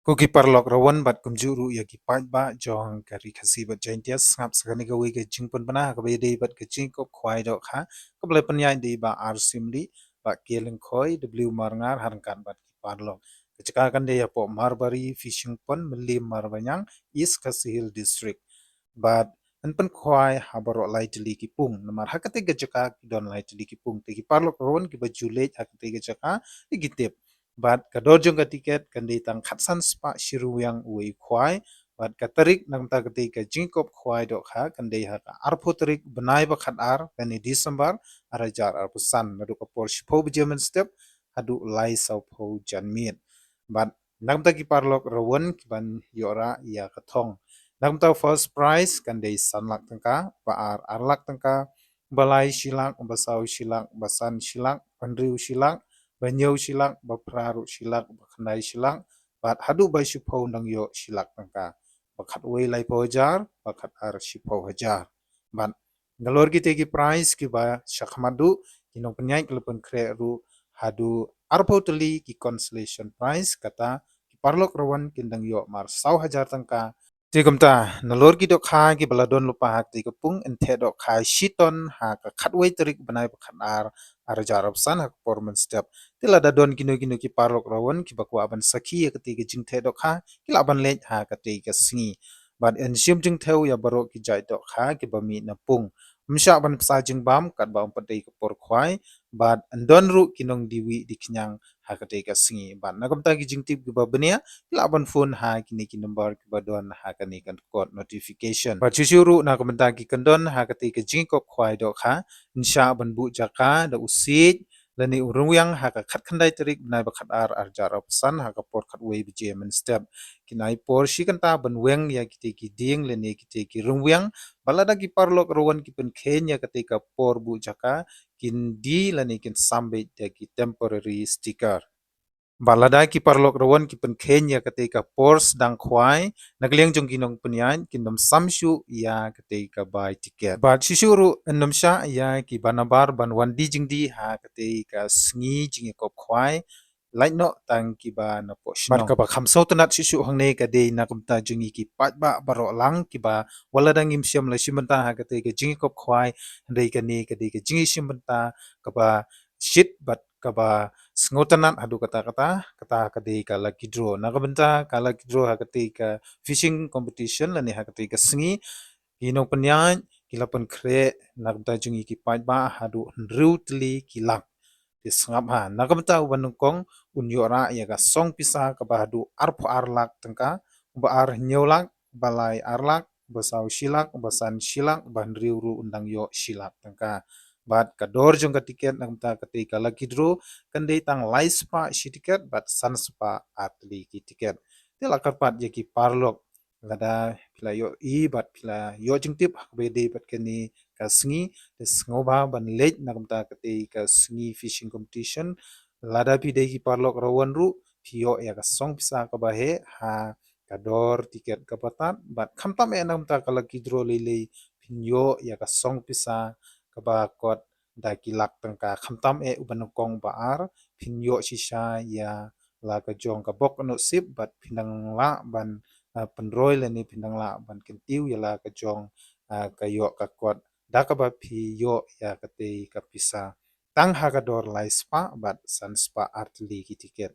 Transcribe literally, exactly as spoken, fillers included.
Ko ki paralok rawan bad kumjuh ruh ïa ki paidbah jong ka Ri Khasi bad Jaintia, sngap sa kane kawei ka jingpynbna ha kaba ïadei bad ka jingkop khwai dohkha kaba la pynïaid da i Bah R Syiemlieh, Bah K Lyngkhoi, W Marngar, ha ryngkat bad ki paralok. Ka jaka kan dei hapoh Marbari Fishing Pond, Mylliem Marbaniang, East Khasi Hills District. Bad yn pynkhwai ha baroh lai tylli ki pung. Namar ha katei ka jaka ki don lai tylli ki pung. Te ki paralok rawan kiba ju leit ha katei ka jaka, te ki tip. Bad ka dor jong ka tiket kan dei tang khatsan spah shi ryngwiang uwei u khwai. Bad ka tarik na ka bynta katei ka jingkop khwai dohkha kan dei ha ka arphew tarik bnai ba khatar, lane December, ar hajar arphew san, naduh ka por shiphew baje mynstep haduh lai sawphew janmiet. Bad na ka bynta ki paralok rawan kiban ïoh rah ïa ka thong, na ka bynta first prize kan dei san lak tyngka, ba ar ar lak tyngka, ba lai shi lak, ba saw shi lak, ba san shi lak, ba hynriew shi lak, ba hynñiew shi lak, ba phra ruh shi lak, ba khyndai shi lak, bad haduh ba shiphew nang ïoh shi lak tyngka, ba khatwei laiphew hajar, ba khatar shiphew hajar. Bad nalor kitei ki prize kiba shakhmat duh, ki nongpynïaid ki la pynkhreh ruh haduh arphew tylli ki consolation prize, kata ki paralok rawan kin dang ïoh mar saw hajar tyngka. Te kumta, nalor ki dohkha kiba la don lypa ha katei ka pung, yn theh dohkha shi ton ha ka khatwei tarik bnai ba khatar, ar hajar arphew san, ha ka por mynstep. Te lada don kino kino ki paralok rawan kiba kwah ban sakhi ïa katei ka jingtheh dohkha, ki lah ban leit ha katei ka sngi. Bad yn shim jingthew ïa baroh ki jait dohkha kiba mih na pung. Ym shah ban bsa jingbam katba ym pat dei ka por khwai, bad yn don ruh ki nongdie wih die khñiang ha katei ka sngi. Bad na ka bynta ki jingtip kiba bniah, ki lah ban phone ha kine ki number kiba don ha kane ka kot notification. Bad shuh shuh ruh na ka bynta ki kyndon ha katei ka jingkop khwai dohkha, yn shah ban buh jaka da u siej lane u ryngwiang ha ka khatkhyndai tarik bnai ba khatar, ar hajar arphew san, ha ka por khatwei baje mynstep. Kin ai por shi kynta ban weng ïa kitei ki dieng lane kitei ki ryngwiang. Bad lada ki paralok rawan ki pynkheiñ ïa katei ka por buh jaka, kin die lane kin sam beit da ki temporary sticker. Bad lada ki paralok rawan ki pynkheiñ ïa katei ka por sdang khwai, na ka liang jong ki nongpynïaid kin ym sam shuh ïa katei ka bai tiket. Bad shuh shuh ruh yn ym shah ïa kiba nabar ban wan die jingdie ha katei ka sngi jingïakop khwai, lait noh tang kiba napoh shnong. Bad kaba kham sngewtynnat shuh shuh hangne ka dei na ka bynta jong ngi ki paidbah baroh lang kiba wat lada ngim shim la shim bynta ha katei ka jingïakop khwai, hynrei kane ka dei ka jingïashim bynta kaba shit bad kaba sngewtynnat haduh katta katta, kata ka dei ka lucky draw. Na ka bynta ka lucky draw ha katei ka fishing competition lane ha katei ka sngi, ki nongpynïaid ki la pynkhreh na ka bynta jong ngi ki paidbah haduh hynriew tylli ki lak. Te sngap ha, na ka bynta uba nyngkong un ïoh rah ïa ka song pisa kaba haduh arphew ar lak tyngka, uba ar hynñiew lak, uba lai ar lak, uba saw shi lak, uba san shi lak, uba hynriew ruh un dang ïoh shi lak tyngka. Bad ka dor jong ka tiket na ka bynta katei ka lucky draw kan dei tang lai spah shi tiket bad san spah ar tylli ki tiket. Te la kyrpad ïa ki paralok, lada phi la ïohi bad phi la ïoh jingtip ha kaba ïadei bad kane ka sngi, te sngewbha ban leit na ka bynta katei ka sngi fishing competition. Lada phi dei ki paralok rawan ruh, phi ïoh ïa ka song pisa kaba heh ha ka dor tiket kaba tad, bad khamtam eh na ka bynta ka lucky draw lei lei phin ïoh ïa ka song pisa kaba kot da ki lak tyngka. Khamtam eh uba nyngkong uba ar, phin ïoh shisha ïa la ka jong ka bok nusip, bad phin dang lah ban, ah, pynroi lane phin dang lah ban kyntiew ïa la ka jong, ah, ka ïoh ka kot da kaba phi ïoh ïa katei ka pisa tang ha ka dor lai spah bad san spah ar tylli ki tiket.